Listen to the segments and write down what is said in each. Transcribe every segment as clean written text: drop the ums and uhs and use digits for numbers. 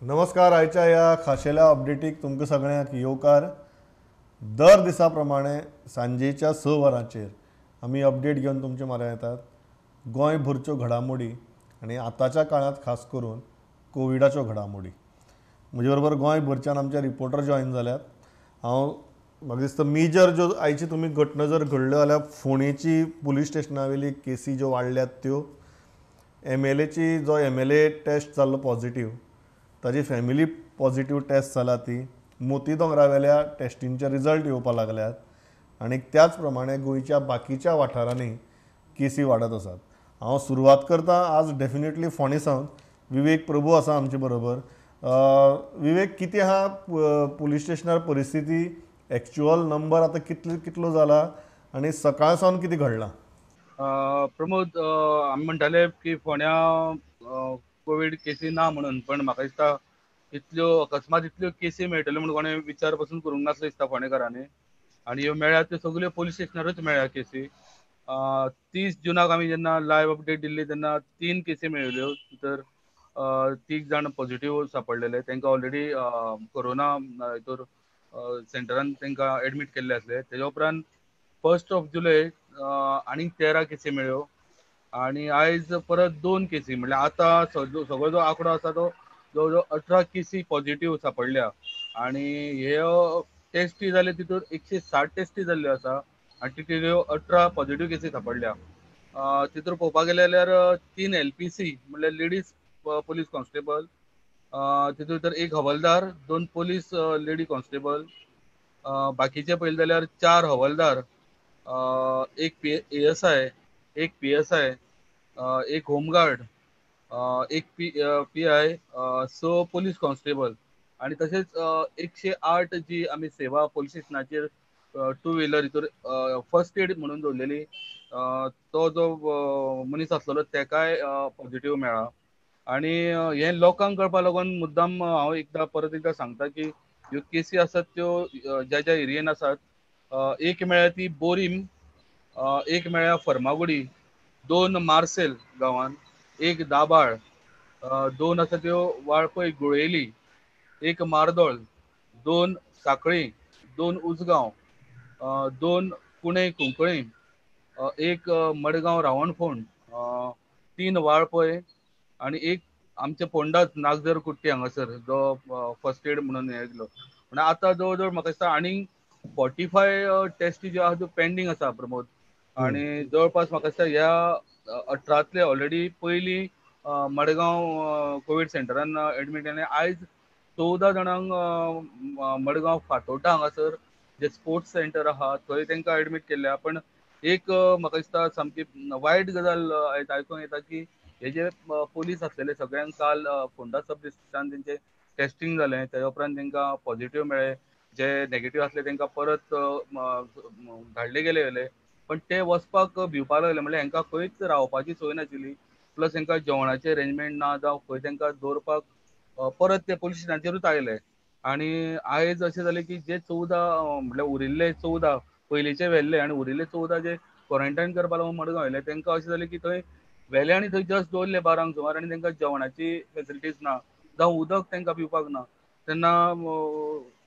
नमस्कार. आयच्या ह्या खाशेल्या अपडेटीक तुमकां सगळ्यांक येवकार. दर दिसा प्रमाणे सांजेच्या 6 वरांचेर आमी अपडेट घेवन तुमचे म्हऱ्यांत येतात. गोंयभरच्यो घडामोडी आनी आतांच्या काळांत खास करून कोविडाच्यो घडामोडी. म्हजे बरोबर गोंयभरच्यान आमचे रिपोर्टर जॉयन जाल्यात. हांव म्हाका दिसता मेजर ज्यो आयची तुमी घटना जर घडल्यो जाल्यार फोंडेची पुलीस स्टेशना वयली केसी ज्यो वाडल्यात त्यो, MLAची जो MLA test जाल्लो पॉझिटीव, ताजी फॅमिली पॉझिटीव टेस्ट जाला ती, मोती दोंगरावेल्या टेस्टींचे रिजल्ट येवपाक लागल्यात आनी त्याच प्रमाणे गोंयच्या बाकीच्या वाठारांनी केसी वाडत आसात. हांव सुरवात करता आज डेफिनेटली फोंडे सावन. विवेक प्रभू आसा आमचे बरोबर. विवेक, कितें आहा पुलीस स्टेशनार परिस्थिती, एक्चुअल नंबर आतां कितलो जाला आनी सकाळ सावन कितें घडलां? प्रमोद, आमी म्हणटाले की फोंड्या कोवीड केसी ना म्हणून, पण म्हाका दिसता इतल्यो अकस्मात इतल्यो केसी मेळटल्यो म्हणून कोणें विचार पसून करूंक नासलो दिसता फोंडेकारांनी. आनी ह्यो मेळ्ळ्या त्यो सगल्यो पुलीस स्टेशनारूच मेळ्ळ्या केसी. 30 जुनाक आमी जेन्ना लायव्ह अपडेट दिल्ली तेन्ना 3 केसी मेळ्ळ्यो, तर 3 जाण पॉझिटीव सापडलेले. तांकां ऑलरेडी कोरोना हितूर सेंटरान तांकां एडमीट केल्ले आसले. तेज्या उपरांत 1 जुलय आनीक 13 केसी मेळ्ळ्यो आनी आयज परत 2 केसी, म्हणल्यार आतां सगळो जो आंकडो आसा तो जवळ जवळ 18 केसी पॉझिटीव सापडल्या. आनी हे टेस्टी जाले तितून 160 टेस्टी जाल्ल्यो आसा आनी तितून 18 पॉझिटीव केसी सापडल्या. तितून पळोवपाक गेले जाल्यार 3 LPC म्हणल्यार लेडीज पुलीस कॉन्स्टेबल, तितून भितर 1 हवलदार, 2 पुलीस लेडी कॉन्स्टेबल, बाकीचे पळयले जाल्यार 4 हवलदार, 1 ASI, 1 PSI, 1 home guard, 1 PI, 6 police constable. आनी तशेंच 108 जी आमी सेवा पुलीस स्टेशनाचेर 2 व्हिलर हितूर फर्स्ट एड म्हणून दवरलेली, तो जो मनीस आसलेलो तेकाय पॉझिटीव मेळ्ळा. आनी हें लोकांक कळपा लागून मुद्दाम हांव एकदां परत एकदां सांगता की ह्यो केसी आसात त्यो ज्या ज्या एरियेन आसात, 1 मेळ्ळ्या ती बोरीम, 1 मेळ्ळ्या फर्मागुडी, 2 मार्सेल गांवान, 1 दाबाळ, 2 आसा त्यो वाळपय गुळेली, 1 मार्दोळ, 2 साखळी, 2 उजगांव, 2 कुणे कुंकळी, 1 मडगांव रावणफोंड, 3 वाळपय आनी 1 आमच्या फोंडाच नागझर कुट्टी हांगासर जो फर्स्ट एड म्हणून हे दिलो. म्हणून आतां जवळ जवळ म्हाका दिसता आनीक 45 टेस्टी ज्यो आहा त्यो पेंडींग आसा प्रमोद. आनी जवळपास म्हाका दिसता ह्या 18तले ऑलरेडी पयलीं मडगांव कोवीड सेंटरान एडमीट आनी आयज 14 जाणांक मडगांव फातोर्डा हांगासर जे स्पोर्ट्स सेंटर आहा थंय तांकां एडमीट केल्ले. पण एक म्हाका दिसता सामकी वायट गजाल आयज आयकूंक येता की हे जे पुलीस आसलेले सगळ्यांक काल फोंडा सब डिस्ट्रिक्टान तेंचें टेस्टींग जालें, तेज्या उपरांत तांकां पॉझिटीव मेळ्ळे, जे नेगेटीव आसले तांकां परत धाडले गेले गेले. पण ते वचपाक भिवपाक लागले, म्हणल्यार हेंकां खंयच रावपाची सोय नाशिल्ली, प्लस हेंकां जेवणाचें अरेंजमेंट ना, जावं खंय तांकां दवरपाक परत ते पुलीस स्टेशनाचेरूच आयले. आनी आयज अशें जालें की जे 14 म्हणल्यार उरिल्ले 14 पयलींचे व्हेल्ले आनी उरिल्ले 14 जे क्वॉरंटायन करपाक लागून मडगांव व्हेले, तांकां अशें जालें की थंय व्हेले आनी थंय जस्ट दवरले 12 सुमार आनी तांकां जेवणाची फेसिलिटीज ना, जावं उदक तांकां पिवपाक ना. तेन्ना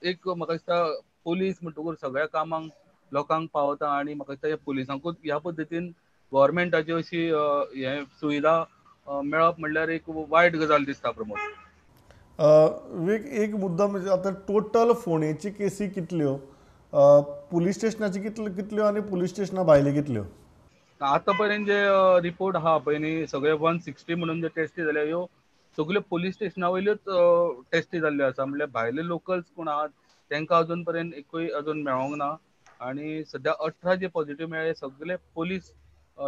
एक म्हाका दिसता पुलीस म्हणटकूच सगळ्या कामांक लोकांक पावता आनी म्हाका दिसता ह्या पुलिसांकूच ह्या पद्दतीन गव्हर्मेंटाची अशी हे सुविधा मेळप म्हणल्यार एक वायट गजाल दिसता प्रमोद. विवेक, एक मुद्दा म्हणजे आतां टोटल फोंडेची केसी कितल्यो, पुलीस स्टेशनाची कितल्यो आनी पुलीस स्टेशना भायल्यो कितल्यो? आतां पर्यंत जे रिपोर्ट आहा पळय न्ही सगळे 160 म्हणून जे टेस्टी जाल्या ह्यो सगल्यो पुलीस स्टेशना वयल्योच टेस्टी जाल्ल्यो आसा. म्हणल्यार भायले लोकल्स कोण आहात तांकां अजून पर्यंत एकूय अजून मेळोंक ना. आनी सद्या 18 जे पॉझिटीव मेळ्ळे सगळे पुलीस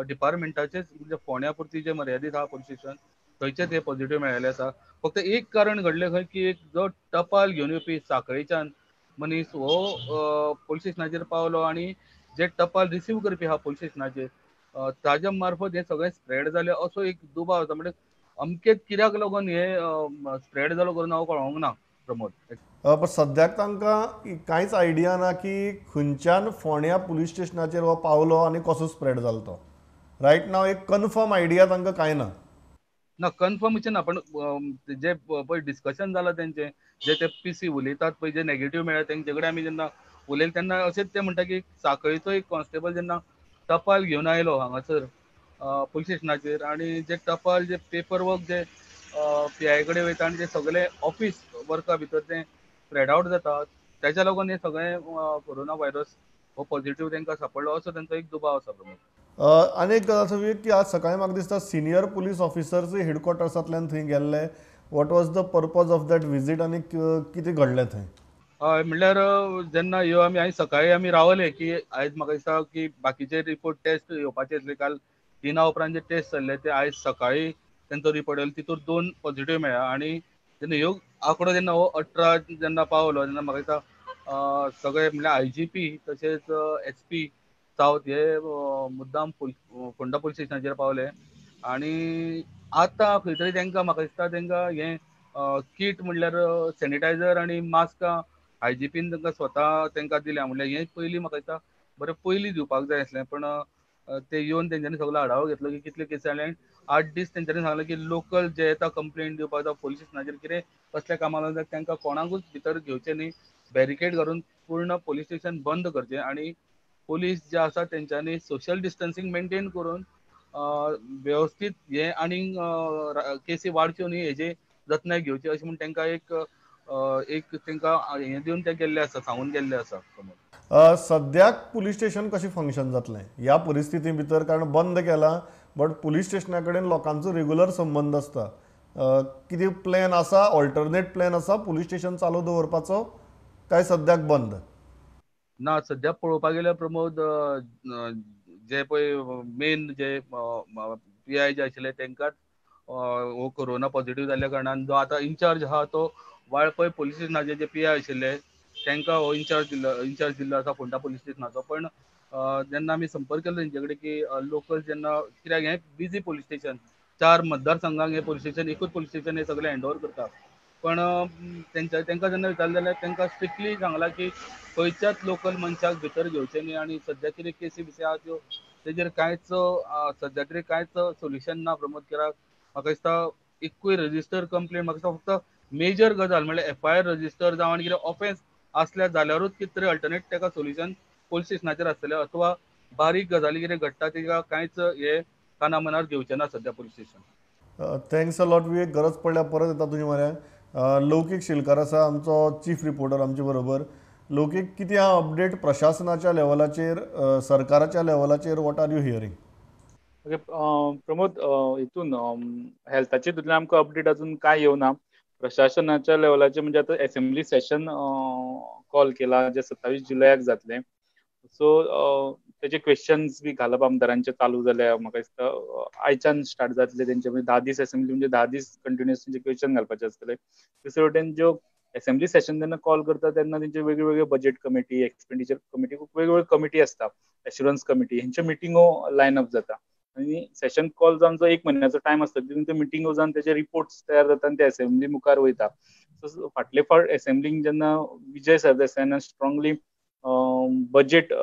डिपार्टमेंटाचेच, म्हणजे फोंड्या पुरती जे मर्यादीत आहा पुलीस स्टेशन थंयचेच हे पॉझिटीव मेळ्ळेले आसा. फक्त एक कारण घडलें खंय की एक जो टपाल घेवन येवपी साखळीच्यान मनीस हो पुलीस स्टेशनाचेर पावलो आनी जे टपाल रिसीव करपी आहा पुलीस स्टेशनाचेर ताज्या मार्फत हे सगळें स्प्रेड जालें असो एक दुबाव आसा. म्हणजे अमकेच कित्याक लागून हे स्प्रेड जालो करून हांव कळोंक ना प्रमोद. पण सद्याक तांकां कांयच आयडिया ना की खंयच्यान फोंड्या पुलीस स्टेशनाचेर हो पावलो आनी कसो स्प्रेड जालो तो. रायट नाव एक कन्फर्म आयडिया तांकां कांय ना. ना, कन्फर्म ना, पण जे पळय डिस्कशन जालां तेंचें, जे ते पीसी उलयतात पळय, जे नेगेटीव मेळ्ळे तेंचे कडेन आमी जेन्ना उलयले तेन्ना अशेंच ते म्हणटा की साखळीचो एक कॉन्स्टेबल जेन्ना टपाल घेवन आयलो हांगासर पुलीस स्टेशनाचेर आनी जे टपाल जे पेपर वर्क जे पीआय कडेन वयता आनी जे सगळे ऑफिस वर्का भितर ते स्प्रेड आवट जाता, तेच्या लागून हे सगळे कोरोना व्हायरस हो पॉझिटिव्ह तांकां सापडलो असो तांचो एक दुबाव आसा. प्रमोद, आनी एक गजाल आसा विवेक की आज सकाळी म्हाका दिसता सिनियर पुलीस ऑफिसर्सूय हेडक्वॉर्टर्सांतल्यान थंय गेल्ले. What was the purpose of that visit आनी कितें घडलें थंय? हय, म्हणल्यार जेन्ना ह्यो आमी आयज सकाळी आमी रावले की आयज म्हाका दिसता की बाकीचे रिपोर्ट टेस्ट येवपाचे आसले, काल 3 उपरांत जे टेस्ट जाल्ले ते आयज सकाळी तेंचो रिपोर्ट येयलो, तितूर 2 पॉझिटिव्ह मेळ्ळा. आनी जेन्ना ह्यो आंकडो जेन्ना हो 18 जेन्ना पावलो तेन्ना म्हाका दिसता सगळे म्हणल्यार IGP तशेंच SP south हे मुद्दाम फोंडा पुलीस स्टेशनाचेर पावले. आनी आतां खंय तरी तांकां म्हाका दिसता तांकां हें किट म्हणल्यार सॅनिटायझर आनी मास्कां IGPन तांकां स्वता तांकां दिल्या. म्हणल्यार हें पयलीं म्हाका दिसता बरें पयलीं दिवपाक जाय आसलें, पण ते येवन तेंच्यांनी सगळो आढावो घेतलो की कितले केसी आयले आनी 8 दीस तेंच्यांनी सांगलें की लोकल जे येता कंप्लेंट दिवपाक जावं पुलीस स्टेशनाचेर कितें कसल्या कामाक लागून तांकां कोणाकूच भितर घेवचें न्ही, बॅरिकेड घालून पूर्ण पुलीस स्टेशन बंद करचें आनी पुलीस जे आसा तेंच्यांनी सोशल डिस्टन्सींग मेनटेन करून वेवस्थीत हे आनी केसी वाडच्यो न्ही हेजे जतनाय घेवची अशें म्हूण तांकां एक एक तांकां हें दिवन ते गेल्ले आसा, सांगून गेल्ले आसा. सद्याक पुलीस स्टेशन कशें फंक्शन जातलें ह्या परिस्थिती भितर? कारण बंद केलां बट पुलीस स्टेशना कडेन लोकांचो रेगुलर संबंद आसता. कितें प्लॅन आसा, ऑल्टरनेट प्लॅन आसा पुलीस स्टेशन चालू दवरपाचो काय सद्याक बंद? ना, सद्या पळोवपाक गेल्यार प्रमोद, जे पळय मेन जे PI जे आशिल्ले तांकांच हो कोरोना पॉझिटिव्ह जाल्ल्या कारणान जो आतां इन्चार्ज आहा तो वाळपय पुलीस स्टेशनाचे जे PI आशिल्ले तांकां हो इन्चार्ज दिल्लो आसा फोंडा पुलीस स्टेशनाचो. पण जेन्ना आमी संपर्क केलो तेंचे कडेन की लोकल जेन्ना, कित्याक हें बिजी पुलीस स्टेशन, 4 मतदारसंघांक हें पुलीस स्टेशन एकूच पुलीस स्टेशन हे सगळें हँड ओवर करता, पण तांकां जेन्ना विचारलें जाल्यार तांकां स्ट्रिक्टली सांगलां की खंयच्याच लोकल मनशाक भितर घेवचें न्ही आनी सद्या कितें केसी बिसी आहा त्यो तेजेर कांयच सद्या तरी कांयच सोल्युशन ना. प्रमोद, कित्याक म्हाका दिसता एकूय रजिस्टर कंप्लेन, म्हाका दिसता फक्त मेजर गजाल म्हणल्यार FIR register जावं आनी कितें ऑफेन्स आसल्यार जाल्यारूच कितें तरी अल्टरनेट ताका सोल्युशन पुलीस स्टेशनाचेर आसतलें, अथवा बारीक गजाली कितें घडटा तिका कांयच हे काना मनार घेवचें ना सद्या police station. Thanks a lot Vivek, गरज पडल्यार परत येता तुज्या म्हऱ्यान. लौकीक शिलकार आसा आमचो चीफ रिपोर्टर आमचे बरोबर. लौकीक, कितें आहा अपडेट प्रशासनाच्या लेवलाचेर, सरकाराच्या लेवलाचेर? What are you hearing? Okay Pramod, हितून हेल्थाचे हितूंतल्यान आमकां अपडेट अजून कांय येवना. प्रशासनाच्या लेवलाचेर म्हणजे आतां एसेंब्ली सेशन कॉल केला जे 27 जुलयाक जातलें. सो तेजे क्वेश्चन्स बी घालप आमदारांचे चालू जाल्या, म्हाका दिसता आयच्यान स्टार्ट जातले तेंचे. म्हणजे 10 दीस एसेंब्ली म्हणजे 10 दीस कंटिन्युअस तेंचे क्वेश्चन घालपाचे आसतले. दुसरे वटेन ज्यो एसेंब्ली सेशन जेन्ना कॉल करता तेन्ना तेंचे वेगवेगळे बजेट कमिटी, एक्सपेंडिचर कमिटी, खूब वेगवेगळ्यो कमिटी आसता, एश्युरन्स कमिटी, हेंच्यो मिटिंगो लायन अप जाता. आनी सेशन कॉल जावन जो 1 म्हयन्याचो टायम आसता तितून त्यो मिटिंगो जावन तेजे रिपोर्ट्स तयार जाता आनी ते एसेंब्ली मुखार वयता. सो फाटले फावट एसेंब्लीक जेन्ना विजय सरदेसायान स्ट्रांगली बजेट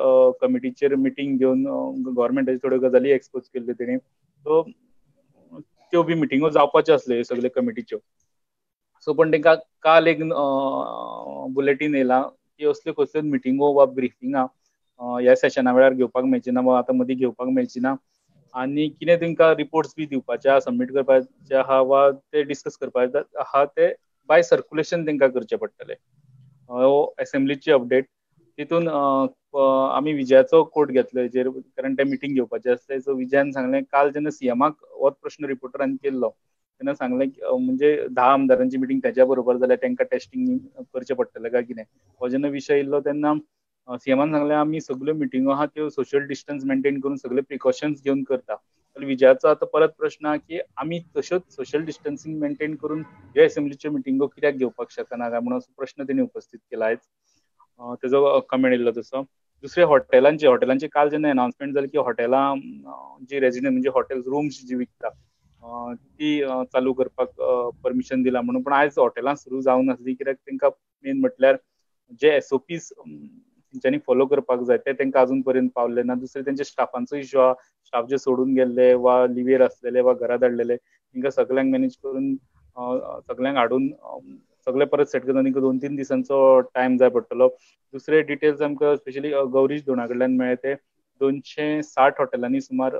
कमिटीचेर मिटींग घेवन गव्हर्मेंटाच्यो थोड्यो गजाली एक्सपोज केल्ल्यो तेणी, सो त्यो बी मिटिंगो जावपाच्यो आसल्यो सगळ्यो कमिटीच्यो. सो पण तांकां काल एक बुलेटीन येयलां की असल्यो कसल्योच मिटिंगो वा ब्रिफिंगां ह्या सेशना वेळार घेवपाक मेळची ना वा आतां मदीं घेवपाक मेळची ना, आनी कितें तांकां रिपोर्ट्स बी दिवपाचे आहा, सबमीट करपाचे आहा वा ते डिस्कस करपाचे आहा ते बाय सर्क्युलेशन तांकां करचें पडटलें. हो एसेंब्लीची अपडेट. तितून आमी विजयाचो कोट घेतलो हेजेर, कारण ते मिटींग घेवपाचे आसले. सो विजयान सांगलें काल जेन्ना सीएमाक होच प्रश्न रिपोर्टरान केल्लो तेन्ना सांगलें म्हणजे 10 आमदारांची मिटींग तेज्या बरोबर जाल्यार तांकां टेस्टींग करचें पडटलें काय कितें, हो जेन्ना विशय येयल्लो तेन्ना सीएमान सांगलें आमी सगल्यो मिटिंगो आहा त्यो सोशल डिस्टन्स मेनटेन करून सगळे प्रिकॉशन्स घेवन करता. विजयाचो आतां परत प्रश्न आहा की आमी तश्योच सोशल डिस्टन्सींग मेनटेन करून ह्यो एसेंब्लीच्यो मिटिंगो कित्याक घेवपाक शकना काय म्हणून असो प्रश्न तेणी उपस्थीत केला आयज. तेजो कमेंट येयल्लो तसो. दुसरे हॉटेलांचे काल जेन्ना अनाउन्समेंट जाली की हॉटेलां जी रेजिडंट म्हणजे हॉटेल रुम्स जी विकता ती चालू करपाक परमिशन दिला म्हणून, पण आयज हॉटेलां सुरू जावंक नासली कित्याक तांकां मेन म्हटल्यार जे SOPs तेंच्यांनी फॉलो करपाक जाय ते तांकां अजून पर्यंत पावले ना. दुसरे तेंच्या स्टाफांचो इश्यू आहा, स्टाफ जे सोडून गेल्ले वा लिवेर आसलेले वा घरा धाडलेले तांकां सगळ्यांक मॅनेज करून सगळ्यांक हाडून सगळे परत सेट करता तांकां 2-3 दिसांचो टायम जाय पडटलो. दुसरे डिटेल्स आमकां स्पेशली गौरीश दोणा कडल्यान मेळ्ळे, ते 260 हॉटेलांनी सुमार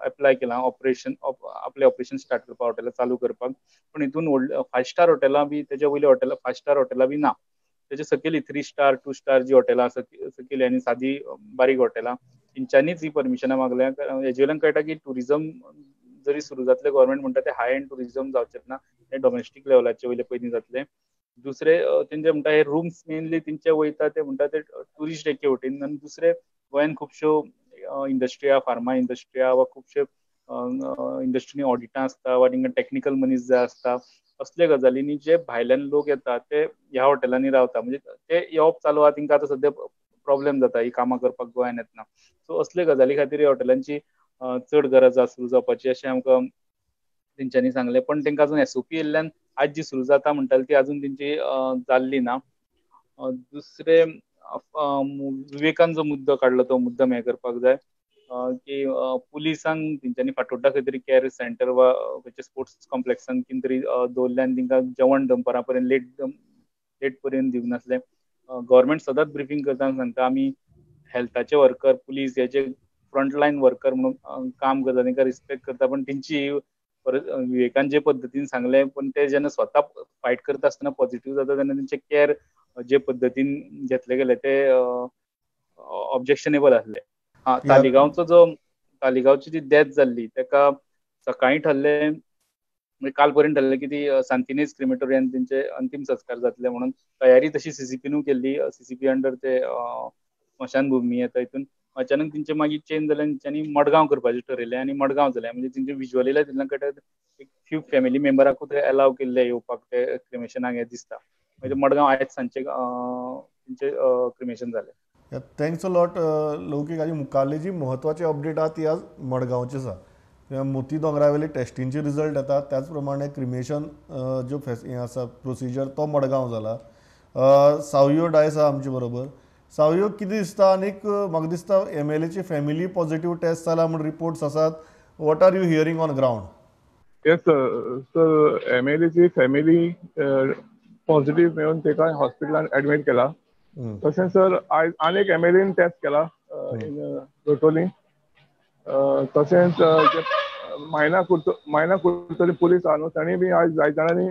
एप्लाय केलां ऑपरेशन, आपलें ऑपरेशन स्टार्ट करपाक, हॉटेलां चालू करपाक. पूण हितून 5 स्टार हॉटेलां बी तेच्या वयली हॉटेलां 5 स्टार हॉटेलां बी ना, तेच्या सकयली 3 स्टार 2 स्टार जी हॉटेलां आसा सकयली आनी सादी बारीक हॉटेलां तेंच्यांनीच ही परमिशनां मागल्या. हेजे वयल्यान कळटा की ट्युरिजम जरी सुरू जातलें, गव्हर्मेंट म्हणटा ते हाय एंड ट्युरिजम जावचें ना, ते डॉमेस्टीक लेवलाचे वयले पयलीं जातलें. दुसरे तेंचे म्हणटा हे रुम्स मेनली तेंचे वयता ते म्हणटा ते ट्युरिस्ट एके वटेन, आनी दुसरे गोंयान खुबश्यो इंडस्ट्री आहा, फार्मा इंडस्ट्री आहा वा खुबशे इंडस्ट्रीनी ऑडिटां आसता वा तांकां टॅक्निकल मनीस जाय आसता, असले गजालींनी जे भायल्यान लोक येता ते ह्या हॉटेलांनी रावता, म्हणजे ते येवप चालू आहा, तांकां आतां सद्या प्रॉब्लेम जाता ही कामां करपाक गोंयान येतना. सो असले गजाली खातीर ह्या हॉटेलांची चड गरज आसा सुरू जावपाची अशें आमकां तेंच्यांनी सांगलें. पण तांकां अजून एसओपी येयल्ल्यान आज जी सुरू जाता म्हणटाली ती अजून तेंची जाल्ली ना. दुसरे विवेकान जो मुद्दो काडलो तो मुद्दम हें करपाक जाय की पुलिसांक तेंच्यांनी फातोड्डा खंय तरी केअर सेंटर वा खंयच्या स्पोर्ट्स कॉम्प्लेक्सान कितें तरी दवरलें आनी तांकां जेवण दनपारा पर्यंत लेट पर्यंत दिवंक नासलें. गव्हर्मेंट सदांच ब्रिफींग करता आनी सांगता आमी हेल्थाचे वर्कर, पुलीस हेजे फ्रंटलायन वर्कर म्हणून काम करता, तांकां रिस्पेक्ट करता, पण तेंची विवेकान जे पद्दतीन सांगलें पण ते जेन्ना स्वता फायट करता आसतना पॉझिटिव्ह जाता तेन्ना तेंचे केअर जे पद्दतीन घेतले गेले ते ऑब्जेक्शनेबल आसले. हा, तालिगांवचो जो तालिगांवची जी डेथ जाल्ली ताका सकाळीं ठरलें, म्हणजे काल पर्यंत ठरलें की ती सांतिनेज क्रिमेटोरियन तेंचे अंतीम संस्कार जातले म्हणून तयारी तशी सीसीपीनूय केल्ली, सीसीपी अंडर ते स्मशानभूमी येता हितून. अचानक तेंचे मागीर चेंज जालें, तेंच्यांनी मडगांव करपाचें ठरयलें आनी मडगांव जालें. म्हणजे तेंचे विज्युअली तितल्यान कळटा एक फ्यू फॅमिली मेंबराकूच एलाव केल्ले येवपाक ते क्रिमेशनाक हें दिसता. मागीर मडगांव आयज सांजचे तेंचे क्रिमेशन जालें. Thanks a lot लौकीक. आनी मुखारली जी म्हत्वाची अपडेट आहा ती आज मडगांवची आसा. मोती दोंगरावेली टेस्टींची रिजल्ट येता, त्याच प्रमाणे क्रिमेशन ज्यो हें आसा प्रोसिजर तो मडगांव जाला. सावयो डायस आहा आमचे बरोबर. सावयो, कितें दिसता? आनीक म्हाका दिसता एमएलएची फॅमिली पॉझिटिव्ह टेस्ट जाला म्हूण रिपोर्ट्स आसात. What are you hearing on ground? Yes sir, sir एमएलएची family positive मेळून ताका हॉस्पिटलान एडमीट केला. तशें सर आयज आनीक एमएलएन टेस्ट केला इन लोटोली. तशेंच जे मायना कुर्तोली पुलीस आहा न्हू तांणी बी आयज जाय जाणांनी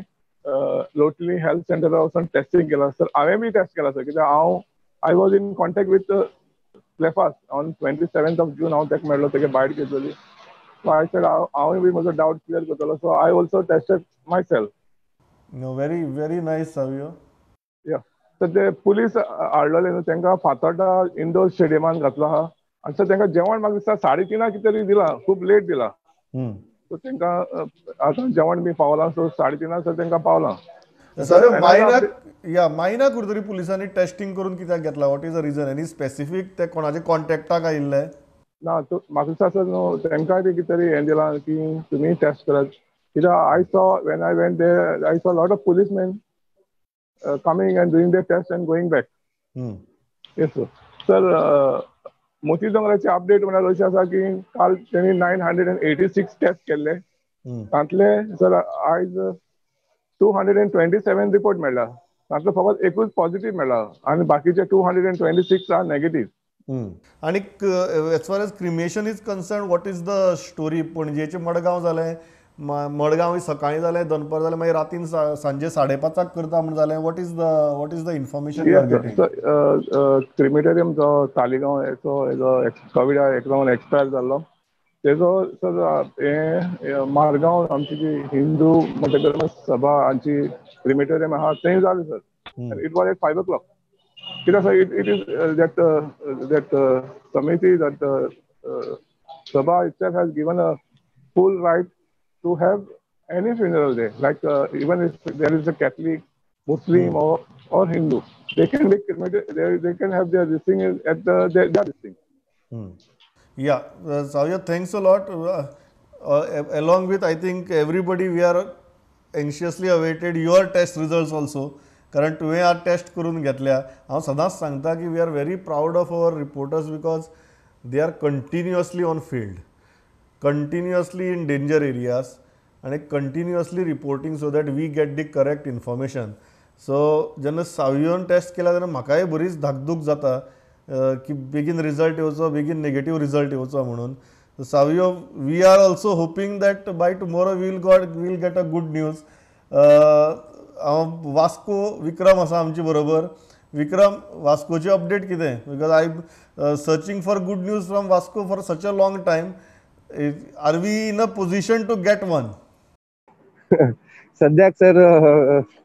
लोटली हेल्थ सेंटरार वचून टेस्टींग केला. सर हांवें बी टेस्ट केला सर, कित्याक हांव I was in contact with Clephas on 27th of June. हांव ताका मेळ्ळो, ताका बायट घेतलेली. सो I said हांवूय बी म्हजो डावट क्लियर करतलो. So I also tested myself. No, very very nice Savio. या तर ते पुलीस हाडलेले न्हू तांकां फातोड्डा इंडोर स्टेडियमान घातलो आहा आनी सर तांकां जेवण म्हाका दिसता 3:30 कितें तरी दिलां, खूब लेट दिलां. सो तांकां आतां जेवण बी पावलां, सो 3:30 सर तांकां पावलां. सर मायना कुर्तोरी पुलिसांनी टेस्टिंग करून कित्याक घेतला? What is the reason? आनी स्पेसिफीक ते कोणाचे कॉन्टेक्टाक आयिल्ले ना? म्हाका दिसता सर न्हू तांकांय बी कितें तरी हें दिलां की तुमी टेस्ट करात. कित्याक I saw when I went there I saw lot of policemen coming and doing the test and going back. Yes sir. Sir मोती दोंगराची अपडेट म्हळ्यार अशी आसा की काल तेणी 986 टेस्ट केल्ले, तांतले सर आयज 227 रिपोर्ट मेळ्ळा. तांतलो फकत एकूच पॉझिटिव्ह मेळ्ळा आनी बाकीचे 226 are negative. आनी as far as cremation is concern, what is the story? पणजेचें Madgaon जालें, मडगांव सकाळीं जालें, दनपार जालें, मागीर रातीन सांजे 5:30 करता म्हूण जालें. What is the information? Crematorium जो तालिगांव हेचो कोविडा एक एक्सपायर जाल्लो तेजो सर हें मारगांव आमची जी हिंदू मतधर्म सभा हांची क्रिमेटोरियम आहा थंय जालें sir. It was at 5 o'clock. कित्याक sir it is that that समिती that Sabha itself has given a full right to have any funeral there, like even if there is a Catholic, Muslim or Hindu, they can be cremated, they can have their this thing at the their this thing. Yeah, Savio, thanks a lot. Along with I think everybody, we are anxiously awaited your test results also. कारण तुवें आज taste करून घेतल्या. हांव सदांच सांगता की we are very proud of our reporters because they are continuously on field, continuously in danger areas. आनी continuously reporting so that we get the correct information. So जेन्ना सावियोन टेस्ट केला तेन्ना म्हाकाय बरीच धाकधूक जाता की बेगीन रिजल्ट येवचो, बेगीन नेगेटीव रिजल्ट येवचो म्हणून. Savio, we are also hoping that by tomorrow we'll get a good news. हांव वास्को विक्रम आसा आमचे बरोबर. विक्रम, वास्कोची अपडेट कितें? Because I searching for good news from Vasco for such a long time. Are we in a position to get one? सद्याक sir,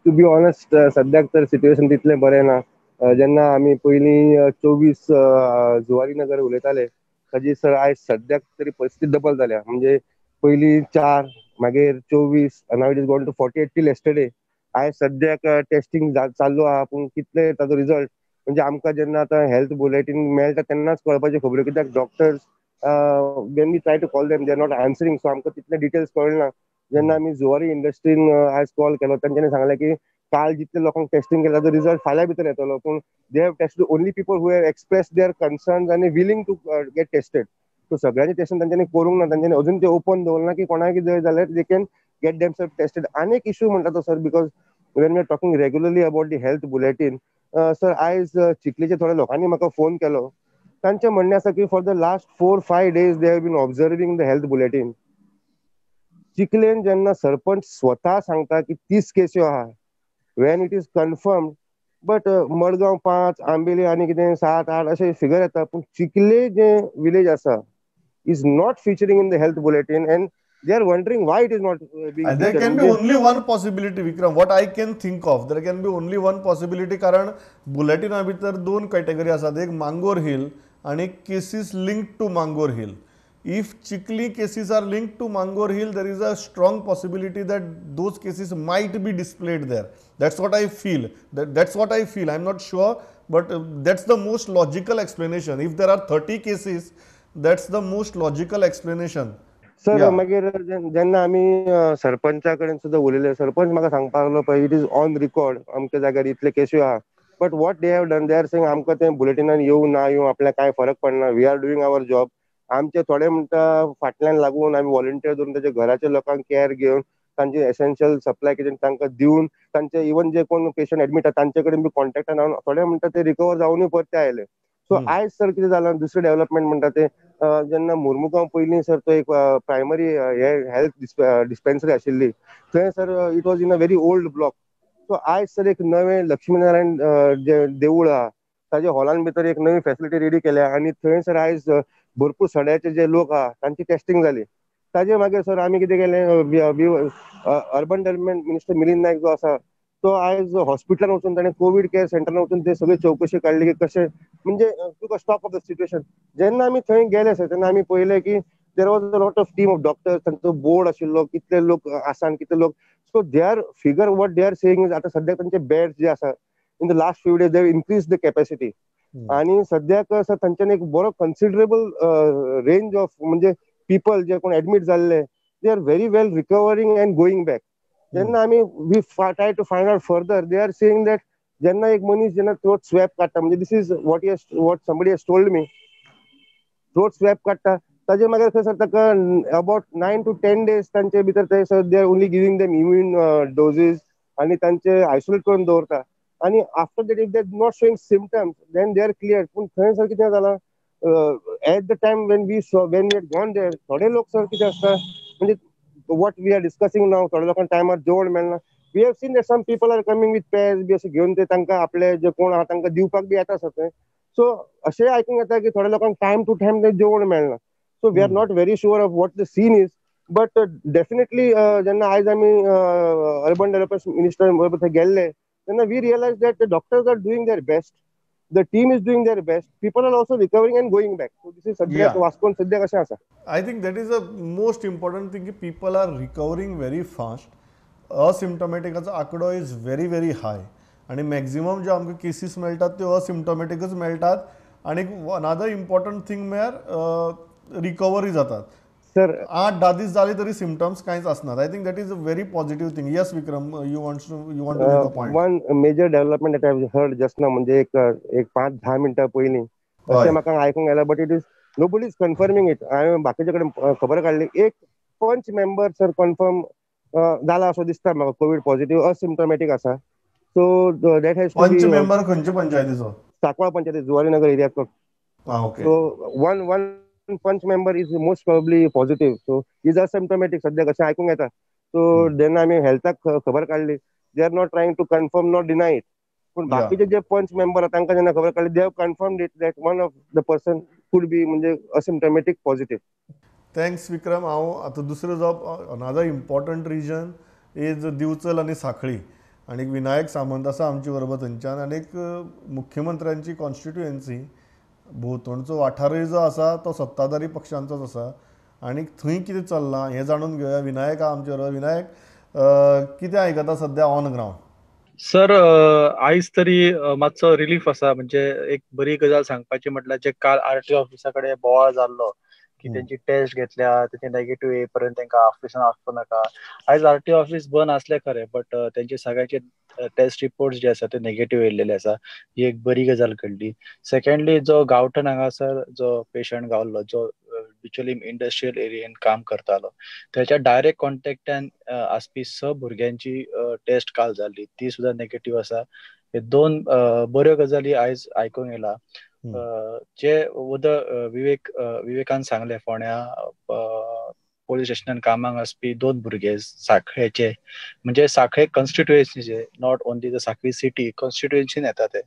to be honest, सद्याक तर situation तितलें बरें ना. जेन्ना आमी पयलीं 24 जुवारी नगर उलयताले ताजी सर आयज सद्याक तरी परिस्थिती डबल जाल्या. म्हणजे पयलीं 4, मागीर 24, now it is gone to 48 till yesterday. आयज सद्याक टेस्टिंग चालू आहा, पूण कितले ताजो रिजल्ट म्हणजे आमकां जेन्ना आतां हेल्थ बुलेटीन मेळटा तेन्नाच कळपाची खबऱ्यो, कित्याक doctors when we try to call them they are not answering. So आमकां तितले डिटेल्स कळना. जेन्ना आमी जुवारी इंडस्ट्रीन आयज कॉल केलो तेंच्यांनी सांगलें की काल जितले लोकांक टेस्टिंग केलां ताजो रिजल्ट फाल्यां भितर येतलो, पूण they have tested only people who have express their concerns आनी willing to get tested. So सगळ्यांचे टेस्टिंग तांच्यांनी करूंक ना, तांच्यांनी अजून ते ओपन दवरना की कोणाक जाय जाल्यार they can get themselves tested. आनी एक इशू म्हणटा तो sir, because when we are talking regularly about the health bulletin sir, आयज चिखलीच्या थोड्या लोकांनी म्हाका फोन केलो. तांचें म्हणणें आसा की for the last 4-5 days they have been observing the health bulletin. चिखलेन जेन्ना सरपंच स्वता सांगता की 30 केस्यो आहा, when it is confirmed, but Madgaon 5, Ambeli आनी कितें 7-8 अशें फिगर येता, पूण चिखले जे विलेज आसा is not featuring in the health bulletin and they are wondering why it is not being. There can be only one possibility, Vikram, what I can think of. There can be only one possibility, कारण बुलेटिना भितर 2 category आसात, एक Mangor hill आनी cases linked to Mangor Hill. If Chikli cases are linked to Mangor Hill, there is a strong possibility that those cases might be displayed there. That's what I feel. That's what I feel. I'm not sure, but that's the most logical explanation. If there are 30 cases, that's the most logical explanation. Sir, मागीर जेन्ना आमी सरपंचा कडेन सुद्दां उलयले, सरपंच म्हाका सांगपाक लागलो पळय it is on record अमक्या जाग्यार इतले केसी आहा, but what they have done, they are saying आमकां तें बुलेटिनान येवं ना येवं आपल्याक कांय फरक पडना, we are doing our job. आमचे थोडे म्हणटा फाटल्यान लागून आमी वॉलंटियर धरून ताच्या घराच्या लोकांक केअर घेवन तांचे एसेन्शियल सप्लाय कितें तांकां दिवन तांचे इवन जे कोण पेशंट एडमीट आहा तांचे कडेन बी कॉन्टेक्टान रावन थोडे म्हणटा ते रिकवर जावनूय परते आयले. सो आयज सर कितें जालां, दुसरें डेव्हलपमेंट म्हणटा ते जेन्ना मुर्मुगांव पयलीं सर तो एक प्रायमरी हे हेल्थ डिस्पेन्सरी आशिल्ली थंय sir it was in a very old block. So आयज सर एक नवें लक्ष्मीनारायण जे देवूळ आहा ताजे हॉलान भितर एक नवी फेसिलिटी रेडी केल्या आनी थंय सर आयज भरपूर सड्याचे जे लोक आहा तांची टेस्टिंग जाली. ताजे मागीर सर आमी कितें केलें, urban development minister Milind Naik जो आसा तो आयज हॉस्पिटलान वचून ताणें कोवीड केअर सेंटरान वचून ते सगळी चवकशी काडली की कशें म्हणजे तुका स्टॉप ऑफ the situation. जेन्ना आमी थंय गेले सर तेन्ना आमी पळयलें की there was a lot of team of doctors, तांचो बोर्ड आशिल्लो, कितले लोक आसा आनी कितले लोक. So they are figure what they are saying is आतां सद्याक तांचे बेड्स जे आसा in the last few days they have increase the capacity आनी सद्याक सर तांच्यानी एक बरो कन्सिडरेबल रेंज ऑफ म्हणजे पीपल जे कोण एडमीट जाल्ले they are very well recovering and going back. जेन्ना आमी we try to find out further, they are saying that जेन्ना एक मनीस जेन्ना थ्रोट स्वॅब काडटा, म्हणजे this is what what somebody has told me, throat swab काडटा ताजे मागीर खंय सर ताका अबाउट 9 to 10 days तांचे भितर ते sir they are only giving them immune doses आनी तांचे आयसोलेट करून दवरता आनी after that if they are not showing symptoms then they are clear. पूण थंय सर कितें जालां, at the time when we had gone there थोडे लोक सर कितें आसता म्हणजे what we are discussing now, थोड्या लोकांक टायमार जेवण मेळना. We have seen that some people are coming with पेज बी अशें घेवन ते तांकां आपले जे कोण आहा तांकां दिवपाक बी येता सर थंय. सो अशें आयकूंक येता की थोड्या लोकांक टायम टू टायम तें जेवण मेळना. So we are not very sure of what the scene is, but definitely जेन्ना आयज आमी अर्बन डेव्हलपमेंट मिनिस्टर बरोबर थंय गेल्ले तेन्ना we realise that the doctors are doing their best, the team is doing their best, people are also recovering and going back. So this is सद्याक वास्कोन सद्याक अशें आसा. I think that is a most important thing की people are recovering very fast. असिम्टोमॅटिकाचो आंकडो is very very हाय आनी maximum ज्यो आमकां cases मेळटात त्यो असिम्टोमॅटिकच मेळटात. आनी अनादर इम्पॉर्टंट थींग म्हळ्यार रिकवरी जातात सर. 8-10 दीस जाले तरी सिम्टम्स कांयच आसनात. I think that is a very positive thing. Yes Vikram, you want to make a point. One major development that I have heard just now, म्हणजे एक 5-10 मिनटां पयलीं अशें म्हाका आयकूंक आयलां, but it is nobody is confirming it. हांवें बाकीचे कडेन खबर काडली, एक पंच मेंबर सर कन्फर्म जाला असो दिसता म्हाका, कोवीड पॉझिटिव्ह असिम्टोमॅटीक आसा. So that has to panch member खंयचे पंचायतीचो? सांकवाळ पंचायती, Zuari Nagar एरियातलो. Okay. So one panch member is most probably positive. So is asymptomatic सद्या कशें आयकूंक येता. सो जेन्ना आमी हेल्थाक खबर काडली, they are not trying to confirm not deny it, पूण बाकीचे जे पंच मेंबर तांकां जेन्ना खबर काडली, they have confirm it that one of the person could be म्हणजे असिम्टोमॅटीक पॉझिटिव्ह. Thanks विक्रम. हांव आतां दुसरो जो another important region is Divchal आनी सांखळी, आनी विनायक सामंत आसा आमचे बरोबर थंयच्यान, आनी एक मुख्यमंत्र्यांची कॉन्स्टिट्युएन्सी, भोंवतणचो वाठारूय जो आसा तो सत्ताधारी पक्षांचोच आसा, आनी थंय कितें चल्लां हें जाणून घेवया. विनायक आहा आमचे बरोबर. विनायक, कितें आयकता सद्या ऑन ग्रावंड? सर, आयज तरी मातसो रिलीफ आसा. म्हणजे एक बरी गजाल सांगपाची म्हटल्यार जे काल आरटीओ ऑफिसा कडेन बोवाळ जाल्लो की तेंची टेस्ट घेतल्या, तेंचे नेगेटिव्ह येईपर्यंत तेंका ऑफिसान वचपाक नाका. आयज आरटीओ ऑफिस बंद आसलें खरें, बट तेंचे सगळ्यांचे टेस्ट रिपोर्ट्स जे आसा ते नेगेटिव्ह येयल्लेले आसा. ही एक बरी गजाल घडली. सेकंडली, जो गांवठण हांगासर जो पेशंट गावल्लो, जो बिचोलीम इंडस्ट्रियल एरियेन काम करतालो, त्याच्या डायरेक्ट कॉन्टॅक्टान आसपी 6 भुरग्यांची टेस्ट काल जाल्ली, ती सुद्दां नेगेटिव्ह आसा. हे 2 बऱ्यो गजाली आयज आयकूंक येयला. जे विवेकान सांगले, फोंड्या पोलीस स्टेशनान कामाक आसपी 2 भुरगे सांखळेचे, म्हणजे सांखळे कॉन्स्टिट्युएन्सीचे, not only the Sanquelim city, कॉन्स्टिट्युएन्सीन येता ते,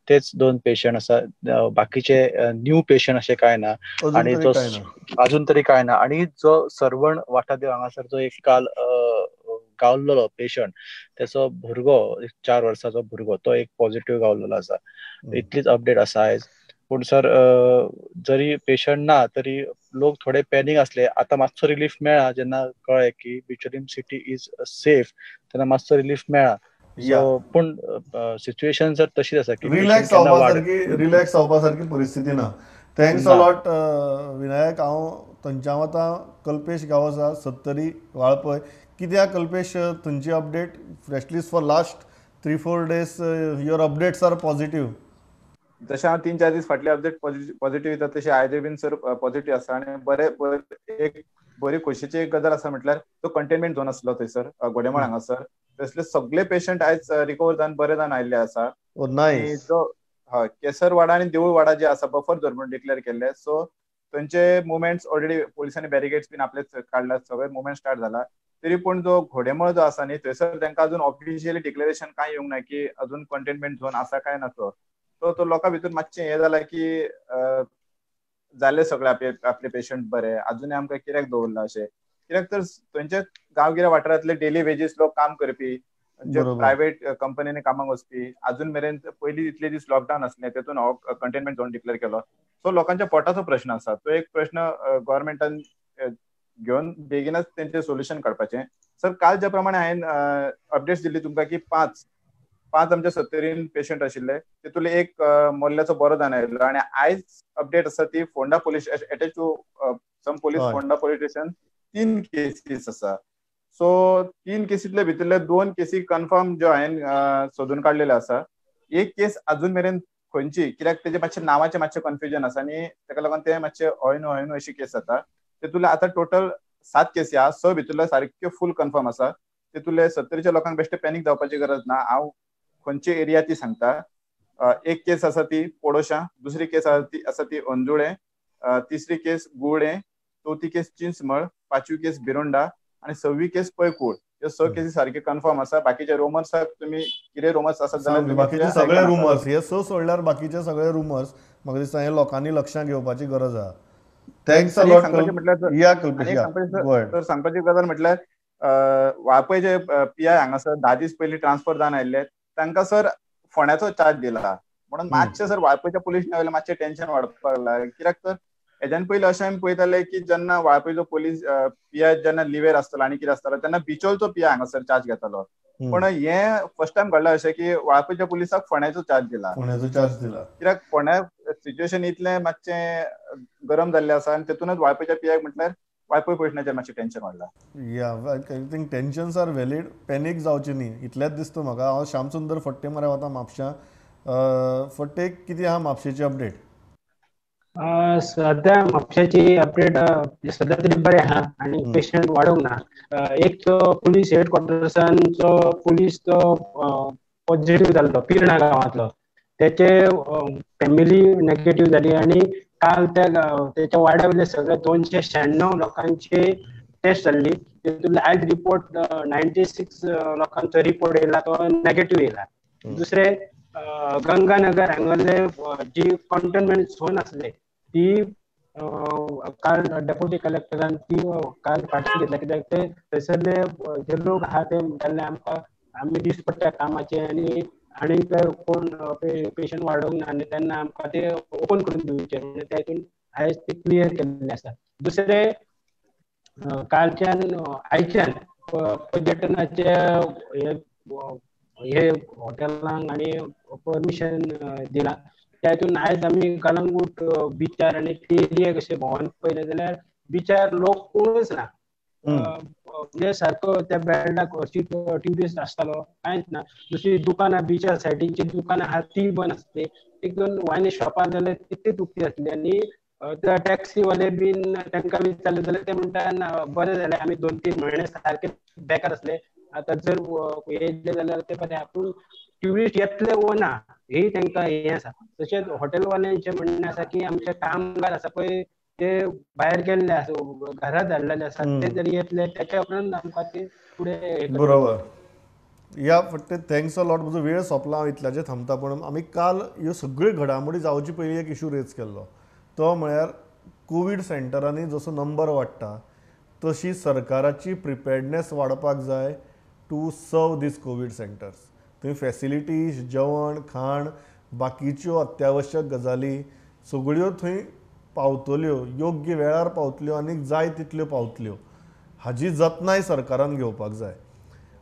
तेच 2 पेशंट आसा. बाकीचे न्यू पेशंट अशें कांय ना, आणि जो अजून तरी कांय ना. आणि जो सरवण वाठादेव हांगासर जो एक काल गावल्लो पेशंट, त्याचो भुरगो, 4 वर्साचो भुरगो, तो एक पॉझिटिव्ह गावल्लो आसा. इतलीच अपडेट आसा आयज. पूण सर, जरी पेशंट ना तरी लोक थोडे पॅनीक आसले. आतां मातसो रिलीफ मेळ्ळा जेन्ना कळ्ळें की बिचोलीम सिटी is safe, तेन्ना मातसो रिलीफ मेळ्ळा. सो पूण सिच्युएशन जर तशीच आसा की रिलॅक्स जावपा सारकी परिस्थिती ना. Thanks a lot Vinayak. हांव थंयच्यान वता कल्पेश गांव आसा, सत्तरी वाळपय. कित्याक कल्पेश थंयची update freshly for last 3-4 days your updates are positive? जशें हांव 3-4 दीस फाटले अपडेट पॉझिटिव्ह येता तशें आयजय बीन सर पॉझिटिव्ह आसा. आनी बरे एक बरी खोशयेची एक गजाल आसा म्हटल्यार तो कंटेनमेंट झोन आसलो थंयसर घोडेमळ हांगासर, थंयसले सगळे पेशंट आयज रिकवर जावन बरे जावन आयिल्ले आसा. जो हय केसरवाडा आनी देऊळवाडा जे आसा बफर झोन म्हणून डिक्लेअर केल्ले, सो थंयचे मुवमेंट्स ऑलरेडी पोलिसांनी बॅरिगेड्स बीन आपले काडला, सगळे मुवमेंट स्टार्ट जाला. तरी पूण जो घोडेमळ जो आसा न्ही थंयसर तांकां अजून ऑफिशियली डिक्लेरेशन कांय येवंक ना की अजून कंटेनमेंट झोन आसा काय ना. तो सो तो लोकां भितर मातशें हें जालां की जाले सगळे आपले पेशंट बरे, अजूनय आमकां कित्याक दवरलां अशें. कित्याक तर थंयच्या गांवगिऱ्या वाठारांतले डेली वेजीस लोक काम करपी, जे प्रायव्हेट कंपनीने कामाक वचपी, अजून मेरेन पयलीं इतले दीस लॉकडावन आसलें तेतून हो कंटेनमेंट झोन डिक्लेअर केलो. सो लोकांच्या पोटाचो प्रश्न आसा, तो एक प्रश्न गव्हर्मेंटान घेवन बेगीनच तेंचें सोल्युशन काडपाचें. सर काल ज्या प्रमाणे हांवें अपडेट्स दिल्ली तुमकां की 5 आमच्या सत्तरीन पेशंट आशिल्ले, तितूंतले एक मोल्ल्याचो बरो जावन आयिल्लो. आनी आयज अपडेट आसा ती Ponda police attach to some police Ponda police station 3 cases आसा. सो 3 केसींतले भितरले 2 केसी कन्फर्म ज्यो हांवें सोदून काडलेल्यो आसा. एक केस अजून मेरेन खंयची, कित्याक तेजे मातशें नांवाचें मातशें कन्फ्युजन आसा आनी ताका लागून ते मातशें हय न्हू हय न्हू अशी केस जाता. तितूंतले आतां टोटल 7 केसी आसा, 6 भितरल्यो सारक्यो फूल कन्फर्म आसा. तितूंतले सत्तरीच्या लोकांक बेश्टे पॅनीक जावपाची गरज ना. हांव खंयची एरिया ती सांगता. एक केस आसा ती पोडोशा, दुसरी केस आसा ती अंजुळे, तिसरी केस गुळे, चवथी केस चिंचमळ, पांचवी केस बिरोंडा आनी सव्वी केस पैकूळ. ह्यो 6 केसी सारखे कन्फर्म आसा. बाकीचे रुमर्स तुमी कितें रुमर्स आसात जाल्यार बाकीचे सगळे रुमर्स हे 6 सोडल्यार बाकीचे सगळे रुमर्स म्हाका दिसता हे लोकांनी लक्षांत घेवपाची गरज आसा. Thanks a lot. तर सांगपाची गजाल म्हटल्यार वाळपय जे पीआय हांगासर 10 दीस पयलीं ट्रान्सफर जावन आयिल्ले तांकां सर फोंड्याचो चार्ज दिला म्हणून मातशें सर वाळपयच्या पुलीस वयल्यान मातशें टेन्शन वाडपाक लागलां. कित्याक तर हेज्यान पयलीं अशें आमी पळयताले की जेन्ना वाळपयचो पोलीस पीआय जेन्ना लिवेर आसतालो आनी कितें आसतालो तेन्ना बिचोलचो पीआय हांगासर चार्ज घेतालो. पण हे फर्स्ट टायम घडलां अशें की वाळपयच्या पुलिसाक फोंड्याचो चार्ज दिला. फोंड्याचो चार्ज दिला कित्याक फोंड्या सिच्युएशन इतलें मातशें गरम जाल्लें आसा आनी तेतूनच वाळपयच्या पीआयक म्हटल्यार वाळपय पोलिसांचेर मातशें टेन्शन वाडलां. Yeah, I think tensions are valid. Panic जावचें न्ही इतलेंच दिसता म्हाका. हांव श्यामसुंदर फट्टे मरे वता म्हापश्यां. फट्टे, कितें आहा म्हापशेची अपडेट? सध्या म्हापशाची अपडेट सध्या तरी बरें आहा आनी पेशंट वाडोवंक ना. एक तो पुलीस हेडक्वॉर्टर्सांचो पुलीस तो पॉझिटिव्ह जाल्लो पिर्णा गांवांतलो, तेचे फॅमिली नेगेटिव्ह जाली आनी काल त्या तेच्या वाड्या वयले सगळे 296 लोकांची टेस्ट जाल्ली, तितूंतले आयज रिपोर्ट 96 लोकांचो रिपोर्ट येयला तो नेगेटिव्ह येयला. दुसरे गंगानगर हांगासरले जी कंटेनमेंट झोन आसले ती काल डेप्युटी कलेक्टरान ती काल फाटी घेतल्या, कित्याक ते थंयसरले जे लोक आहा ते म्हणटाले आमकां आमी दिसपट्ट्या कामाचे आनी आनीक कोण पेशंट वाडोवंक ना आनी तेन्ना आमकां ते ओपन करून दिवचे म्हणून त्या हितून आयज ते क्लियर केल्ले आसा. दुसरे कालच्यान आयच्यान पर्यटनाचे हे हॉटेलांक आनी परमिशन दिलां, त्या हितून आयज आमी कलंगूट बिचार आनी ती एरिया कशें भोंवन पळयलें जाल्यार बिचार लोक कोणूच ना, म्हणजे सारको त्या बेल्टाक हरशी ट्युरिस्ट आसतालो कांयच ना. दुसरी दुकानां बिचार सायडीची दुकानां आहा ती बंद आसली, एक दोन वायन शॉपां जाल्यार तितलीच उक्ती आसली आनी त्या टॅक्सीवाले बीन तांकां विचारलें जाल्यार ते म्हणटा बरें जालें आमी 2-3 म्हयने सारके बेकार आसले, आतां जर येयले जाल्यार ते बरें, पूण ट्युरिस्ट येतले वो ना ही तांकां हें आसा. तशेंच हॉटेलवाल्यांचें म्हणणें आसा की आमचे कामगार आसा पळय ते भायर गेल्ले आसा, घरा धाडलेले आसा, ते जर येतले त्याच्या उपरांत आमकां ते फुडें. बरोबर, या फक्त thanks a lot. म्हजो वेळ सोंपला, हांव इतल्याचेर थांबता. पूण आमी काल ह्यो सगळ्यो घडामोडी जावचे पयलीं एक इशू रेज केल्लो, तो म्हळ्यार कोवीड सेंटरांनी जसो नंबर वाडटा तशी सरकाराची प्रिपेर्डनेस वाडपाक जाय to serve these COVID centres. थंय फॅसिलिटीज, जेवण खाण, बाकीच्यो अत्यावश्यक गजाली सगळ्यो थंय पावतल्यो, योग्य वेळार पावतल्यो आनी जाय तितल्यो पावतल्यो हाजी जतनाय सरकारान घेवपाक जाय.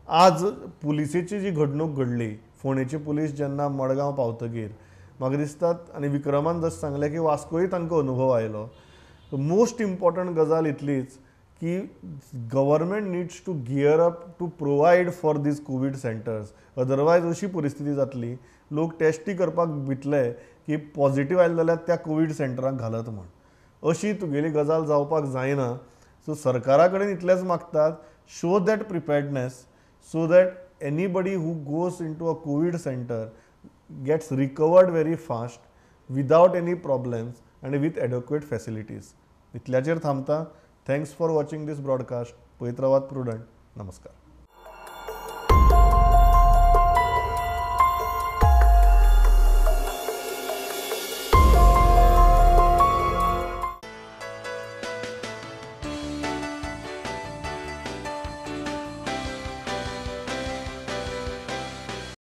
आज पुलिसेची जी घडणूक घडली, फोंडेची पुलीस जेन्ना मडगांव पावतगीर म्हाका दिसतात, आनी विक्रमान जशें सांगलें की वास्कोय तांकां अनुभव आयलो. मोस्ट इम्पॉर्टंट गजाल इतलीच की government needs to gear up to provide for these COVID centres, otherwise अशी परिस्थिती जातली लोक टेस्टी करपाक भितले की पॉझिटिव्ह आयले जाल्यार त्या कोवीड सेंटराक घालत म्हण, अशी तुगेली गजाल जावपाक जायना. सो सरकारा कडेन इतलेंच मागतात, show that preparedness so that anybody who goes into a COVID centre gets recovered very fast without any problems आनी विथ एडेक्वेट फॅसिलिटीज. इतल्याचेर थांबता. Thanks for watching this broadcast. पळयत रावात प्रुडंट. नमस्कार.